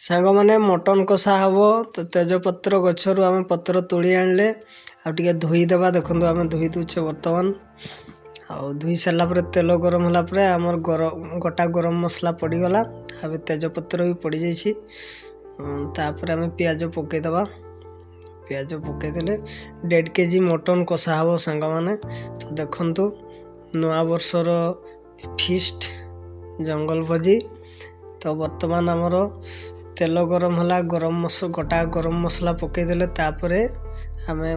ସାଙ୍ଗମାନେ, ମଟନ୍ କଷା ହେବ ତ ତେଜପତ୍ର ଗଛରୁ ଆମେ ପତ୍ର ତୋଳି ଆଣିଲେ ଆଉ ଟିକେ ଧୋଇଦେବା। ଦେଖନ୍ତୁ, ଆମେ ଧୋଇ ଦେଉଛେ ବର୍ତ୍ତମାନ। ଆଉ ଧୋଇ ସାରିଲା ପରେ ତେଲ ଗରମ ହେଲା ପରେ ଆମର ଗୋଟା ଗରମ ମସଲା ପଡ଼ିଗଲା। ଏବେ ତେଜପତ୍ର ବି ପଡ଼ିଯାଇଛି। ତାପରେ ଆମେ ପିଆଜ ପକାଇଦେବା। ପିଆଜ ପକାଇଦେଲେ 1.5 କେଜି ମଟନ୍ କଷା ହେବ ସାଙ୍ଗମାନେ। ତ ଦେଖନ୍ତୁ, ନୂଆ ବର୍ଷର ଫିଷ୍ଟ ଜଙ୍ଗଲ ଭୋଜି। ତ ବର୍ତ୍ତମାନ ଆମର ତେଲ ଗରମ ହେଲା, ଗୋଟା ଗରମ ମସଲା ପକାଇଦେଲେ, ତାପରେ ଆମେ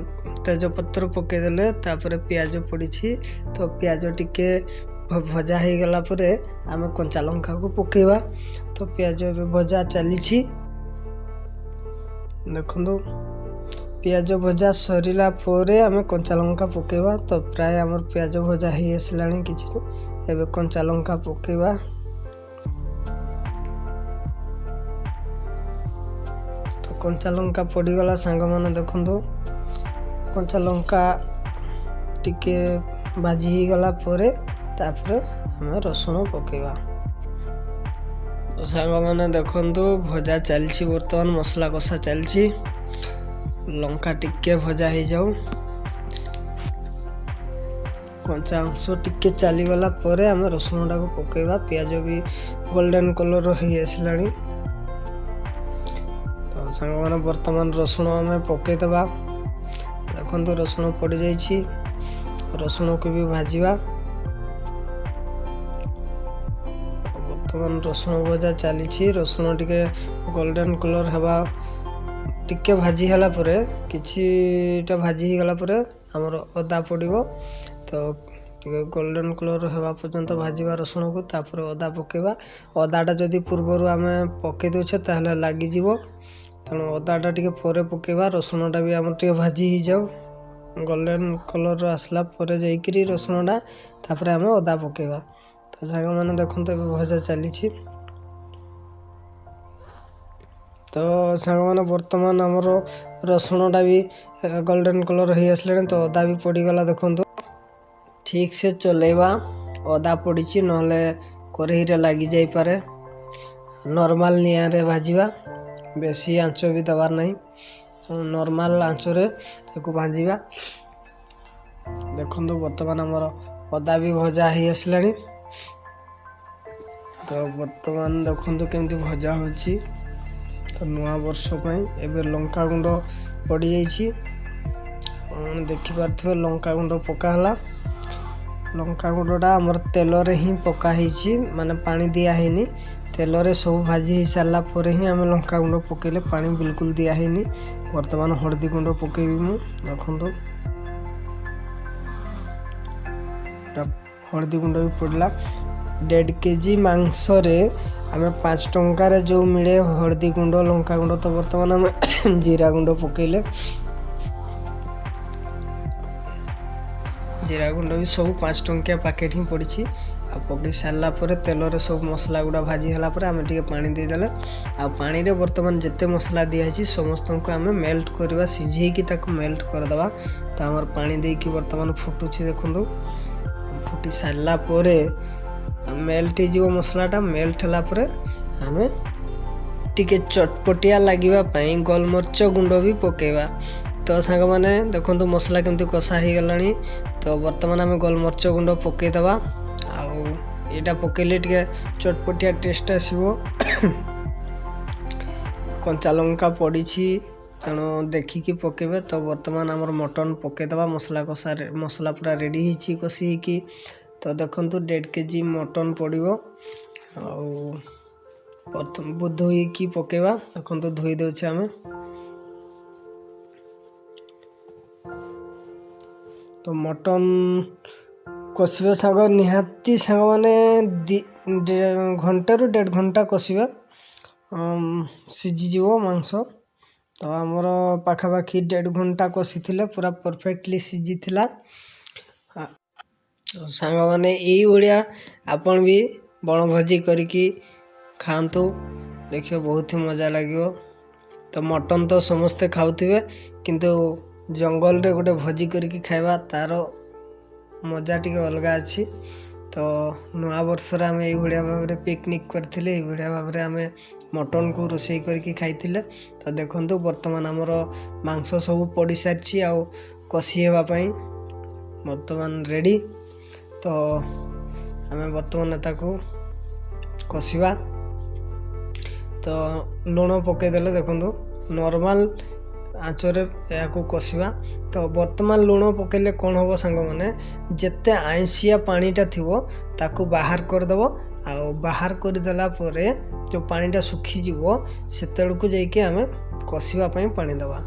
ତେଜପତ୍ର ପକାଇଦେଲେ, ତାପରେ ପିଆଜ ପଡ଼ିଛି। ତ ପିଆଜ ଟିକେ ଭଜା ହେଇଗଲା ପରେ ଆମେ କଞ୍ଚା ଲଙ୍କାକୁ ପକାଇବା। ତ ପିଆଜ ଏବେ ଭଜା ଚାଲିଛି। ଦେଖନ୍ତୁ, ପିଆଜ ଭଜା ସରିଲା ପରେ ଆମେ କଞ୍ଚା ଲଙ୍କା ପକାଇବା। ତ ପ୍ରାୟ ଆମର ପିଆଜ ଭଜା ହେଇ ଆସିଲାଣି କିଛି, ଏବେ କଞ୍ଚା ଲଙ୍କା ପକାଇବା। ତ କଞ୍ଚା ଲଙ୍କା ପଡ଼ିଗଲା ସାଙ୍ଗମାନେ। ଦେଖନ୍ତୁ, କଞ୍ଚା ଲଙ୍କା ଟିକେ ଭାଜି ହେଇଗଲା ପରେ ତାପରେ ଆମେ ରସୁଣ ପକାଇବା। ସାଙ୍ଗମାନେ, ଦେଖନ୍ତୁ, ଭଜା ଚାଲିଛି ବର୍ତ୍ତମାନ, ମସଲା କଷା ଚାଲିଛି। ଲଙ୍କା ଟିକେ ଭଜା ହେଇଯାଉ। କଞ୍ଚା ଅଂଶ ଟିକେ ଚାଲିଗଲା ପରେ ଆମେ ରସୁଣଟାକୁ ପକାଇବା। ପିଆଜ ବି ଗୋଲ୍ଡେନ୍ କଲର୍ ହେଇ ଆସିଲାଣି। ତ ସାଙ୍ଗମାନେ, ବର୍ତ୍ତମାନ ରସୁଣ ଆମେ ପକାଇଦେବା। ଦେଖନ୍ତୁ, ରସୁଣ ପଡ଼ିଯାଇଛି। ରସୁଣକୁ ବି ଭାଜିବା। ବର୍ତ୍ତମାନ ରସୁଣ ଭଜା ଚାଲିଛି। ରସୁଣ ଟିକେ ଗୋଲ୍ଡେନ୍ କଲର୍ ହେବା, ଟିକେ ଭାଜି ହେଲା ପରେ, କିଛିଟା ଭାଜି ହେଇଗଲା ପରେ ଆମର ଅଦା ପଡ଼ିବ। ତ ଟିକେ ଗୋଲ୍ଡେନ୍ କଲର୍ ହେବା ପର୍ଯ୍ୟନ୍ତ ଭାଜିବା ରସୁଣକୁ, ତାପରେ ଅଦା ପକାଇବା। ଅଦାଟା ଯଦି ପୂର୍ବରୁ ଆମେ ପକାଇ ଦେଉଛେ, ତାହେଲେ ଲାଗିଯିବ। ତେଣୁ ଅଦାଟା ଟିକେ ପରେ ପକାଇବା। ରସୁଣଟା ବି ଆମର ଟିକେ ଭାଜି ହେଇଯାଉ। ଗୋଲ୍ଡେନ୍ କଲର୍ ଆସିଲା ପରେ ଯାଇକିରି ରସୁଣଟା, ତାପରେ ଆମେ ଅଦା ପକାଇବା। ତ ସାଙ୍ଗମାନେ, ଦେଖନ୍ତୁ, ଏବେ ଭଜା ଚାଲିଛି। ତ ସାଙ୍ଗମାନେ, ବର୍ତ୍ତମାନ ଆମର ରସୁଣଟା ବି ଗୋଲ୍ଡେନ୍ କଲର୍ ହେଇ ଆସିଲାଣି, ତ ଅଦା ବି ପଡ଼ିଗଲା। ଦେଖନ୍ତୁ, ଠିକ୍ ସେ ଚଲେଇବା। ଅଦା ପଡ଼ିଛି, ନହେଲେ କରେଇରେ ଲାଗିଯାଇପାରେ। ନର୍ମାଲ ନିଆଁରେ ଭାଜିବା, ବେଶୀ ଆଞ୍ଚ ବି ଦେବାର ନାହିଁ। ନର୍ମାଲ ଆଞ୍ଚରେ ତାକୁ ଭାଜିବା। ଦେଖନ୍ତୁ, ବର୍ତ୍ତମାନ ଆମର ଅଦା ବି ଭଜା ହେଇ ଆସିଲାଣି। ତ ବର୍ତ୍ତମାନ ଦେଖନ୍ତୁ କେମିତି ଭଜା ହେଉଛି। ତ ନୂଆ ବର୍ଷ ପାଇଁ ଏବେ ଲଙ୍କା ଗୁଣ୍ଡ ପଡ଼ିଯାଇଛି। ଆପଣ ଦେଖିପାରୁଥିବେ, ଲଙ୍କା ଗୁଣ୍ଡ ପକା ହେଲା। ଲଙ୍କା ଗୁଣ୍ଡଟା ଆମର ତେଲରେ ହିଁ ପକା ହେଇଛି, ମାନେ ପାଣି ଦିଆ ହେଇନି। ତେଲରେ ସବୁ ଭାଜି ହେଇସାରିଲା ପରେ ହିଁ ଆମେ ଲଙ୍କା ଗୁଣ୍ଡ ପକେଇଲେ, ପାଣି ବିଲକୁଲ ଦିଆ ହେଇନି। ବର୍ତ୍ତମାନ ହଳଦୀ ଗୁଣ୍ଡ ପକେଇବି ମୁଁ। ଦେଖନ୍ତୁ, ହଳଦୀ ଗୁଣ୍ଡ ବି ପଡ଼ିଲା। 1.5 କେଜି ମାଂସରେ ଆମେ 5 ଟଙ୍କାରେ ଯେଉଁ ମିଳେ ହଳଦୀ ଗୁଣ୍ଡ, ଲଙ୍କା ଗୁଣ୍ଡ। ତ ବର୍ତ୍ତମାନ ଆମେ ଜିରା ଗୁଣ୍ଡ ପକେଇଲେ। ଜିରା ଗୁଣ୍ଡ ବି ସବୁ 5 ଟଙ୍କିଆ ପ୍ୟାକେଟ୍ ହିଁ ପଡ଼ିଛି। ଆଉ ପକେଇ ସାରିଲା ପରେ ତେଲରେ ସବୁ ମସଲା ଗୁଡ଼ା ଭାଜି ହେଲା ପରେ ଆମେ ଟିକେ ପାଣି ଦେଇଦେଲେ। ଆଉ ପାଣିରେ ବର୍ତ୍ତମାନ ଯେତେ ମସଲା ଦିଆହେଇଛି, ସମସ୍ତଙ୍କୁ ଆମେ ମେଲ୍ଟ କରିବା, ସିଝେଇକି ତାକୁ ମେଲ୍ଟ କରିଦେବା। ତ ଆମର ପାଣି ଦେଇକି ବର୍ତ୍ତମାନ ଫୁଟୁଛି। ଦେଖନ୍ତୁ, ଫୁଟି ସାରିଲା ପରେ ମେଲ୍ଟ ହେଇଯିବ ମସଲାଟା। ମେଲ୍ଟ ହେଲା ପରେ ଆମେ ଟିକେ ଚଟପଟିଆ ଲାଗିବା ପାଇଁ ଗୋଲମରିଚ ଗୁଣ୍ଡ ବି ପକାଇବା। ତ ସାଙ୍ଗମାନେ, ଦେଖନ୍ତୁ, ମସଲା କେମିତି କଷା ହେଇଗଲାଣି। ତ ବର୍ତ୍ତମାନ ଆମେ ଗୋଲମରିଚ ଗୁଣ୍ଡ ପକାଇଦେବା। ଆଉ ଏଇଟା ପକାଇଲେ ଟିକେ ଚଟପଟିଆ ଟେଷ୍ଟ ଆସିବ। କଞ୍ଚା ଲଙ୍କା ପଡ଼ିଛି, ତେଣୁ ଦେଖିକି ପକାଇବେ। ତ ବର୍ତ୍ତମାନ ଆମର ମଟନ୍ ପକାଇଦେବା। ମସଲା କଷାରେ ମସଲା ପୁରା ରେଡ଼ି ହେଇଛି କଷି ହେଇକି। ତ ଦେଖନ୍ତୁ, 1.5 କେଜି ମଟନ୍ ପଡ଼ିବ। ଆଉ ପ୍ରଥମେ ଧୋଇକି ପକାଇବା। ଦେଖନ୍ତୁ, ଧୋଇ ଦେଉଛେ ଆମେ। ତ ମଟନ୍ କଷିବେ ସାଙ୍ଗ, ନିହାତି ସାଙ୍ଗମାନେ ଘଣ୍ଟାରୁ ଦେଢ଼ ଘଣ୍ଟା କଷିବେ, ସିଝିଯିବ ମାଂସ। ତ ଆମର ପାଖାପାଖି ଦେଢ଼ ଘଣ୍ଟା କଷିଥିଲେ, ପୁରା ପରଫେକ୍ଟଲି ସିଝିଥିଲା। ସାଙ୍ଗମାନେ, ଏଇଭଳିଆ ଆପଣ ବି ବଣଭୋଜି କରିକି ଖାଆନ୍ତୁ, ଦେଖିବେ ବହୁତ ହି ମଜା ଲାଗିବ। ତ ମଟନ୍ ତ ସମସ୍ତେ ଖାଉଥିବେ, କିନ୍ତୁ ଜଙ୍ଗଲରେ ଗୋଟେ ଭୋଜି କରିକି ଖାଇବା, ତା'ର ମଜା ଟିକେ ଅଲଗା ଅଛି। ତ ତ ନୂଆ ବର୍ଷରେ ଆମେ ଏଇଭଳିଆ ଭାବରେ ପିକନିକ୍ କରିଥିଲେ, ଏଇଭଳିଆ ଭାବରେ ଆମେ ମଟନକୁ ରୋଷେଇ କରିକି ଖାଇଥିଲେ। ତ ଦେଖନ୍ତୁ, ବର୍ତ୍ତମାନ ଆମର ମାଂସ ସବୁ ପଡ଼ିସାରିଛି ଆଉ କଷି ହେବା ପାଇଁ ବର୍ତ୍ତମାନ ରେଡ଼ି। ତ ଆମେ ବର୍ତ୍ତମାନ ତାକୁ କଷିବା। ତ ଲୁଣ ପକାଇଦେଲେ। ଦେଖନ୍ତୁ, ନର୍ମାଲ ଆଞ୍ଚରେ ଏହାକୁ କଷିବା। ତ ବର୍ତ୍ତମାନ ଲୁଣ ପକାଇଲେ କ'ଣ ହେବ ସାଙ୍ଗମାନେ, ଯେତେ ଆଇଁଷିଆ ପାଣିଟା ଥିବ ତାକୁ ବାହାର କରିଦେବ, ଆଉ ବାହାର କରିଦେଲା ପରେ ଯେଉଁ ପାଣିଟା ଶୁଖିଯିବ, ସେତେବେଳକୁ ଯାଇକି ଆମେ କଷିବା ପାଇଁ ପାଣି ଦେବା।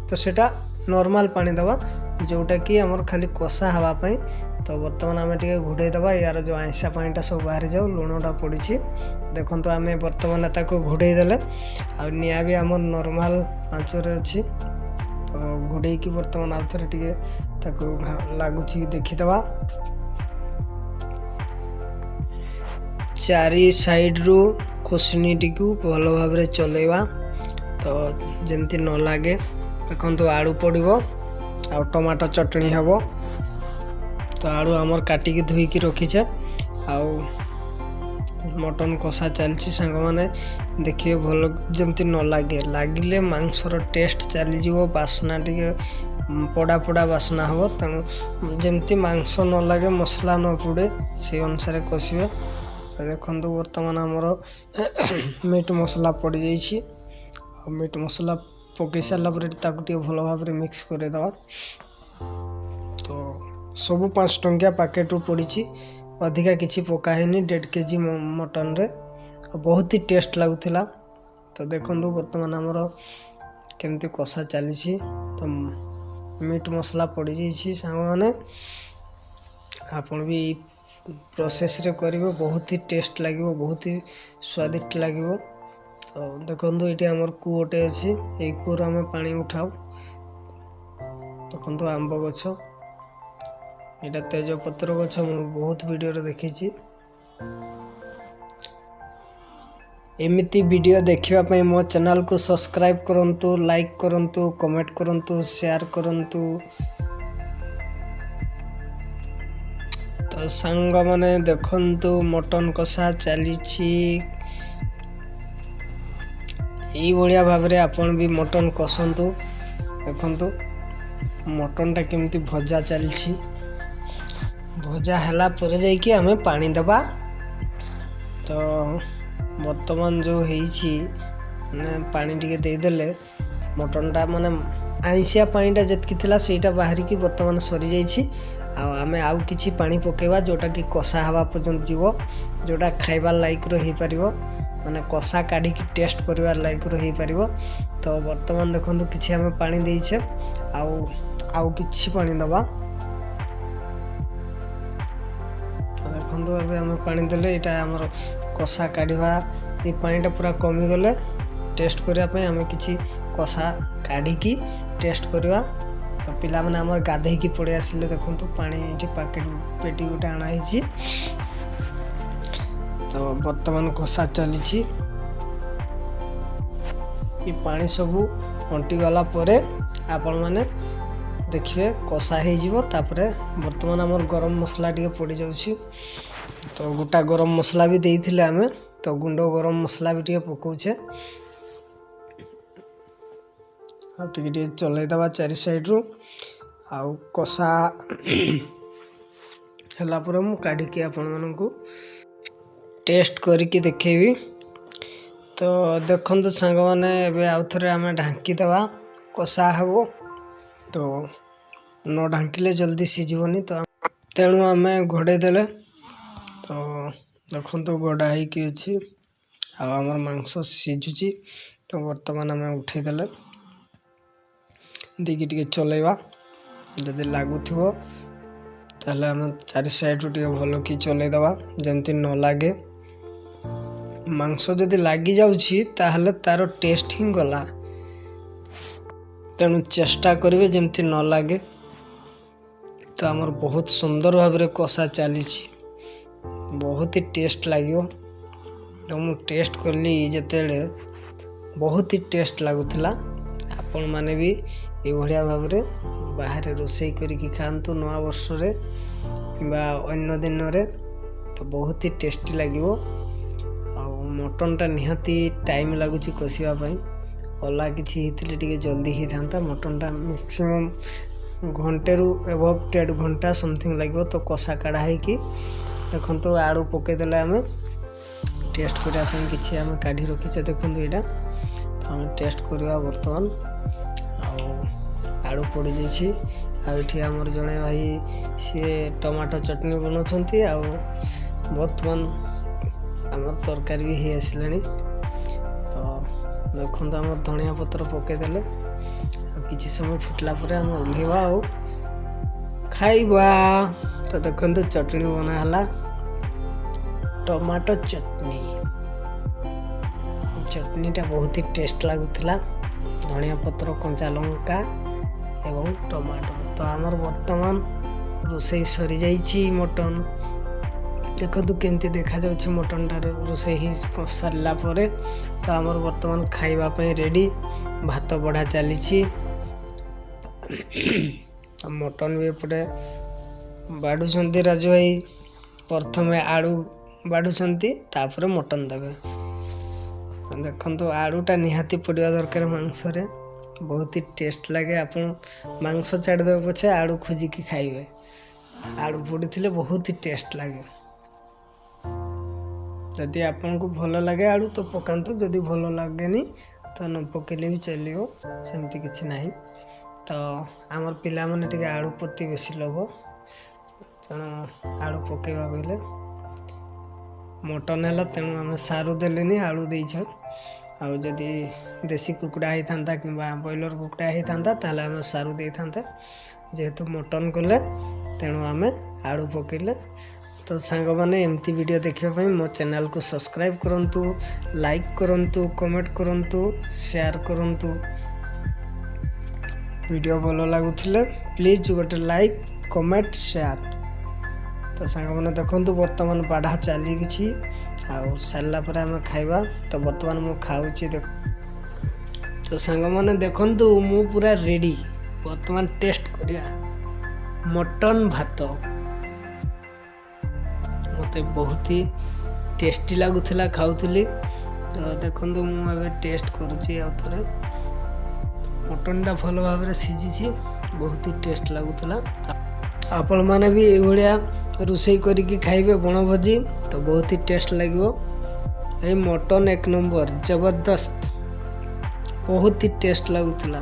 ତ ସେଇଟା ନର୍ମାଲ ପାଣି ଦେବା, ଯେଉଁଟାକି ଆମର ଖାଲି କଷା ହେବା ପାଇଁ। ତ ବର୍ତ୍ତମାନ ଆମେ ଟିକେ ଘୋଡ଼େଇ ଦେବା, ୟାର ଯେଉଁ ଆଇଁଷା ପାଣିଟା ସବୁ ବାହାରିଯାଉ, ଲୁଣଟା ପଡ଼ିଛି। ଦେଖନ୍ତୁ, ଆମେ ବର୍ତ୍ତମାନ ତାକୁ ଘୋଡ଼େଇ ଦେଲେ, ଆଉ ନିଆଁ ବି ଆମର ନର୍ମାଲ ଆଞ୍ଚରେ ଅଛି। ତ ଘୋଡ଼େଇକି ବର୍ତ୍ତମାନ ଆଉ ଥରେ ଟିକେ ତାକୁ ଲାଗୁଛି ଦେଖିଦେବା। ଚାରି ସାଇଡ଼ରୁ ଖୋସଣିଟିକୁ ଭଲ ଭାବରେ ଚଲେଇବା, ତ ଯେମିତି ନ ଲାଗେ। ଦେଖନ୍ତୁ, ଆଳୁ ପଡ଼ିବ ଆଉ ଟମାଟୋ ଚଟଣି ହେବ। ତ ଆଳୁ ଆମର କାଟିକି ଧୋଇକି ରଖିଛେ, ଆଉ ମଟନ୍ କଷା ଚାଲିଛି। ସାଙ୍ଗମାନେ, ଦେଖିବେ ଭଲ ଯେମିତି ନ ଲାଗେ। ଲାଗିଲେ ମାଂସର ଟେଷ୍ଟ ଚାଲିଯିବ, ବାସ୍ନା ଟିକେ ପୋଡ଼ା ପୋଡ଼ା ବାସ୍ନା ହେବ। ତେଣୁ ଯେମିତି ମାଂସ ନ ଲାଗେ, ମସଲା ନ ପୋଡ଼େ, ସେଇ ଅନୁସାରେ କଷିବେ। ଦେଖନ୍ତୁ, ବର୍ତ୍ତମାନ ଆମର ମିଟ୍ ମସଲା ପଡ଼ିଯାଇଛି, ଆଉ ମିଟ୍ ମସଲା ପକାଇ ସାରିଲା ପରେ ତାକୁ ଟିକେ ଭଲ ଭାବରେ ମିକ୍ସ କରିଦେବା। ତ ସବୁ 5 ଟଙ୍କିଆ ପ୍ୟାକେଟ୍ରୁ ପଡ଼ିଛି, ଅଧିକା କିଛି ପକା ହେଇନି 1.5 କେଜି ମଟନରେ, ଆଉ ବହୁତ ହି ଟେଷ୍ଟ ଲାଗୁଥିଲା। ତ ଦେଖନ୍ତୁ, ବର୍ତ୍ତମାନ ଆମର କେମିତି କଷା ଚାଲିଛି। ତ ମିଟ୍ ମସଲା ପଡ଼ିଯାଇଛି। ସାଙ୍ଗମାନେ, ଆପଣ ବି ଏଇ ପ୍ରୋସେସ୍ରେ କରିବେ, ବହୁତ ହି ଟେଷ୍ଟ ଲାଗିବ, ବହୁତ ହି ସ୍ୱାଦିଷ୍ଟ ଲାଗିବ। ତ ଦେଖନ୍ତୁ, ଏଇଠି ଆମର କୂଅଟେ ଅଛି, ଏଇ କୂଅରୁ ଆମେ ପାଣି ଉଠାଉ। ଦେଖନ୍ତୁ, ଆମ୍ବ ଗଛ, ଏଇଟା ତେଜପତ୍ର ଗଛ, ମୁଁ ବହୁତ ଭିଡ଼ିଓରେ ଦେଖିଛି। ଏମିତି ଭିଡ଼ିଓ ଦେଖିବା ପାଇଁ ମୋ ଚ୍ୟାନେଲକୁ ସବସ୍କ୍ରାଇବ୍ କରନ୍ତୁ, ଲାଇକ୍ କରନ୍ତୁ, କମେଣ୍ଟ କରନ୍ତୁ, ସେୟାର କରନ୍ତୁ। ତ ସାଙ୍ଗମାନେ, ଦେଖନ୍ତୁ, ମଟନ୍ କଷା ଚାଲିଛି। ଏଇଭଳିଆ ଭାବରେ ଆପଣ ବି ମଟନ୍ କଷନ୍ତୁ। ଦେଖନ୍ତୁ, ମଟନ୍ଟା କେମିତି ଭଜା ଚାଲିଛି। ଭଜା ହେଲା ପରେ ଯାଇକି ଆମେ ପାଣି ଦେବା। ତ ବର୍ତ୍ତମାନ ଯେଉଁ ହେଇଛି, ମାନେ ପାଣି ଟିକେ ଦେଇଦେଲେ ମଟନ୍ଟା, ମାନେ ଆଇଁଷିଆ ପାଣିଟା ଯେତିକି ଥିଲା ସେଇଟା ବାହାରିକି ବର୍ତ୍ତମାନ ସରିଯାଇଛି, ଆଉ ଆମେ ଆଉ କିଛି ପାଣି ପକାଇବା, ଯେଉଁଟାକି କଷା ହେବା ପର୍ଯ୍ୟନ୍ତ ଯିବ, ଯେଉଁଟା ଖାଇବା ଲାଇକ୍ର ହେଇପାରିବ, ମାନେ କଷା କାଢ଼ିକି ଟେଷ୍ଟ କରିବା ଲାଇକ୍ର ହେଇପାରିବ। ତ ବର୍ତ୍ତମାନ ଦେଖନ୍ତୁ, କିଛି ଆମେ ପାଣି ଦେଇଛେ, ଆଉ କିଛି ପାଣି ଦେବା। ଦେଖନ୍ତୁ, ଏବେ ଆମେ ପାଣି ଦେଲେ, ଏଇଟା ଆମର କଷା କାଢ଼ିବା। ଏଇ ପାଣିଟା ପୁରା କମିଗଲେ ଟେଷ୍ଟ କରିବା ପାଇଁ ଆମେ କିଛି କଷା କାଢ଼ିକି ଟେଷ୍ଟ କରିବା। ତ ପିଲାମାନେ ଆମର ଗାଧେଇକି ପଳେଇ ଆସିଲେ। ଦେଖନ୍ତୁ, ପାଣି ଏଇଠି ପ୍ୟାକେଟ୍ ପେଟି ଗୋଟେ ଆଣା ହେଇଛି। ତ ବର୍ତ୍ତମାନ କଷା ଚାଲିଛି। ଏ ପାଣି ସବୁ ଅଣ୍ଟିଗଲା ପରେ ଆପଣମାନେ ଦେଖିବେ କଷା ହେଇଯିବ। ତାପରେ ବର୍ତ୍ତମାନ ଆମର ଗରମ ମସଲା ଟିକେ ପଡ଼ିଯାଉଛି। ତ ଗୋଟା ଗରମ ମସଲା ବି ଦେଇଥିଲେ ଆମେ, ତ ଗୁଣ୍ଡ ଗରମ ମସଲା ବି ଟିକେ ପକାଉଛେ, ଆଉ ଟିକେ ଟିକେ ଚଲେଇଦେବା ଚାରି ସାଇଡ଼ରୁ। ଆଉ କଷା ହେଲା ପରେ ମୁଁ କାଢ଼ିକି ଆପଣମାନଙ୍କୁ ଟେଷ୍ଟ କରିକି ଦେଖେଇବି। ତ ଦେଖନ୍ତୁ ସାଙ୍ଗମାନେ, ଏବେ ଆଉ ଥରେ ଆମେ ଢାଙ୍କିଦେବା, କଷା ହେବ। ତ ନ ଢାଙ୍କିଲେ ଜଲ୍ଦି ସିଝିବନି, ତ ତେଣୁ ଆମେ ଘୋଡ଼େଇ ଦେଲେ। ତ ଦେଖନ୍ତୁ, ଘୋଡ଼ା ହେଇକି ଅଛି, ଆଉ ଆମର ମାଂସ ସିଝୁଛି। ତ ବର୍ତ୍ତମାନ ଆମେ ଉଠେଇଦେଲେ, ଦେଇକି ଟିକେ ଚଲେଇବା। ଯଦି ଲାଗୁଥିବ ତାହେଲେ ଆମେ ଚାରି ସାଇଡ଼ରୁ ଟିକେ ଭଲକି ଚଲେଇଦେବା, ଯେମିତି ନ ଲାଗେ। ମାଂସ ଯଦି ଲାଗିଯାଉଛି ତାହେଲେ ତାର ଟେଷ୍ଟ ହିଁ ଗଲା। ତେଣୁ ଚେଷ୍ଟା କରିବେ ଯେମିତି ନ ଲାଗେ। ତ ଆମର ବହୁତ ସୁନ୍ଦର ଭାବରେ କଷା ଚାଲିଛି, ବହୁତ ହି ଟେଷ୍ଟ ଲାଗିବ। ତ ମୁଁ ଟେଷ୍ଟ କଲି ଯେତେବେଳେ, ବହୁତ ହି ଟେଷ୍ଟ ଲାଗୁଥିଲା। ଆପଣମାନେ ବି ଏଇଭଳିଆ ଭାବରେ ବାହାରେ ରୋଷେଇ କରିକି ଖାଆନ୍ତୁ ନୂଆ ବର୍ଷରେ କିମ୍ବା ଅନ୍ୟ ଦିନରେ। ତ ବହୁତ ହି ଟେଷ୍ଟି ଲାଗିବ। ଆଉ ମଟନ୍ଟା ନିହାତି ଟାଇମ୍ ଲାଗୁଛି କଷିବା ପାଇଁ। ଅଲଗା କିଛି ହେଇଥିଲେ ଟିକେ ଜଲ୍ଦି ହେଇଥାନ୍ତା। ମଟନ୍ଟା ମ୍ୟାକ୍ସିମମ୍ ଘଣ୍ଟେରୁ ଏବଭ୍ 1.5 ଘଣ୍ଟା ସମଥିଙ୍ଗ ଲାଗିବ। ତ କଷା କାଢ଼ା ହେଇକି ଦେଖନ୍ତୁ, ଆଳୁ ପକାଇଦେଲେ। ଆମେ ଟେଷ୍ଟ କରିବା ପାଇଁ କିଛି ଆମେ କାଢ଼ି ରଖିଛେ। ଦେଖନ୍ତୁ, ଏଇଟା ତ ଆମେ ଟେଷ୍ଟ କରିବା ବର୍ତ୍ତମାନ। ଆଉ ଆଳୁ ପଡ଼ିଯାଇଛି। ଆଉ ଏଠି ଆମର ଜଣେ ଭାଇ, ସିଏ ଟମାଟୋ ଚଟଣି ବନାଉଛନ୍ତି। ଆଉ ବର୍ତ୍ତମାନ ଆମର ତରକାରୀ ବି ହେଇ ଆସିଲାଣି। ତ ଦେଖନ୍ତୁ, ଆମର ଧନିଆ ପତ୍ର ପକାଇଦେଲେ। ଆଉ କିଛି ସମୟ ଫୁଟିଲା ପରେ ଆମେ ଓହ୍ଲେଇବା ଆଉ ଖାଇବା। ତ ଦେଖନ୍ତୁ, ଚଟଣି ବନା ହେଲା, ଟମାଟୋ ଚଟଣି। ଚଟଣିଟା ବହୁତ ହି ଟେଷ୍ଟ ଲାଗୁଥିଲା, ଧନିଆ ପତ୍ର, କଞ୍ଚା ଲଙ୍କା ଏବଂ ଟମାଟୋ। ତ ଆମର ବର୍ତ୍ତମାନ ରୋଷେଇ ସରିଯାଇଛି ମଟନ୍। ଦେଖନ୍ତୁ କେମିତି ଦେଖାଯାଉଛି ମଟନ୍ଟା ରୋଷେଇ ହେଇ ସାରିଲା ପରେ। ତ ଆମର ବର୍ତ୍ତମାନ ଖାଇବା ପାଇଁ ରେଡ଼ି। ଭାତ ବଢ଼ା ଚାଲିଛି, ମଟନ୍ ବି ଏପଟେ ବାଢ଼ୁଛନ୍ତି ରାଜୁ ଭାଇ। ପ୍ରଥମେ ଆଳୁ ବାଢ଼ୁଛନ୍ତି, ତାପରେ ମଟନ୍ ଦେବେ। ଦେଖନ୍ତୁ, ଆଳୁଟା ନିହାତି ପଡ଼ିବା ଦରକାର ମାଂସରେ, ବହୁତ ହି ଟେଷ୍ଟ ଲାଗେ। ଆପଣ ମାଂସ ଛାଡ଼ିଦେବେ ପଛେ, ଆଳୁ ଖୋଜିକି ଖାଇବେ। ଆଳୁ ପଡ଼ିଥିଲେ ବହୁତ ହି ଟେଷ୍ଟ ଲାଗେ। ଯଦି ଆପଣଙ୍କୁ ଭଲ ଲାଗେ ଆଳୁ ତ ପକାନ୍ତୁ, ଯଦି ଭଲ ଲାଗେନି ତ ନ ପକାଇଲେ ବି ଚାଲିବ, ସେମିତି କିଛି ନାହିଁ। ତ ଆମର ପିଲାମାନେ ଟିକେ ଆଳୁ ପ୍ରତି ବେଶୀ ଲୋଭ, ତେଣୁ ଆଳୁ ପକାଇବା କହିଲେ। ମଟନ୍ ହେଲା, ତେଣୁ ଆମେ ସାରୁ ଦେଲେନି, ଆଳୁ ଦେଇଛେ। ଆଉ ଯଦି ଦେଶୀ କୁକୁଡ଼ା ହେଇଥାନ୍ତା କିମ୍ବା ବ୍ରଏଲର୍ କୁକୁଡ଼ା ହେଇଥାନ୍ତା, ତାହେଲେ ଆମେ ସାରୁ ଦେଇଥାନ୍ତେ। ଯେହେତୁ ମଟନ୍ କଲେ, ତେଣୁ ଆମେ ଆଳୁ ପକାଇଲେ। ତ ସାଙ୍ଗମାନେ, ଏମିତି ଭିଡ଼ିଓ ଦେଖିବା ପାଇଁ ମୋ ଚ୍ୟାନେଲକୁ ସବସ୍କ୍ରାଇବ୍ କରନ୍ତୁ, ଲାଇକ୍ କରନ୍ତୁ, କମେଣ୍ଟ କରନ୍ତୁ, ସେୟାର କରନ୍ତୁ। ଭିଡ଼ିଓ ଭଲ ଲାଗୁଥିଲେ ପ୍ଲିଜ୍ ଗୋଟେ ଲାଇକ୍, କମେଣ୍ଟ, ସେୟାର। ତ ସାଙ୍ଗମାନେ, ଦେଖନ୍ତୁ, ବର୍ତ୍ତମାନ ବାଢ଼ା ଚାଲିଛି ଆଉ ସାରିଲା ପରେ ଆମେ ଖାଇବା। ତ ବର୍ତ୍ତମାନ ମୁଁ ଖାଉଛି ଦେଖ। ତ ସାଙ୍ଗମାନେ, ଦେଖନ୍ତୁ, ମୁଁ ପୁରା ରେଡ଼ି। ବର୍ତ୍ତମାନ ଟେଷ୍ଟ କରିବା ମଟନ୍ ଭାତ। ମୋତେ ବହୁତ ହି ଟେଷ୍ଟି ଲାଗୁଥିଲା, ଖାଉଥିଲି। ତ ଦେଖନ୍ତୁ, ମୁଁ ଏବେ ଟେଷ୍ଟ କରୁଛି ଆଉ ଥରେ। ମଟନ୍ଟା ଭଲ ଭାବରେ ସିଝିଛି, ବହୁତ ହି ଟେଷ୍ଟ ଲାଗୁଥିଲା। ଆପଣମାନେ ବି ଏଇଭଳିଆ ରୋଷେଇ କରିକି ଖାଇବେ ବଣଭୋଜି, ତ ବହୁତ ହି ଟେଷ୍ଟ ଲାଗିବ। ଏଇ ମଟନ୍ ଏକ ନମ୍ବର, ଜବରଦସ୍ତ, ବହୁତ ହି ଟେଷ୍ଟ ଲାଗୁଥିଲା।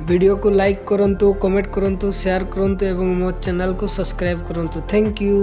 ଭିଡ଼ିଓକୁ ଲାଇକ୍ କରନ୍ତୁ, କମେଣ୍ଟ କରନ୍ତୁ, ସେୟାର କରନ୍ତୁ ଏବଂ ମୋ ଚ୍ୟାନେଲକୁ ସବସ୍କ୍ରାଇବ୍ କରନ୍ତୁ। Thank you.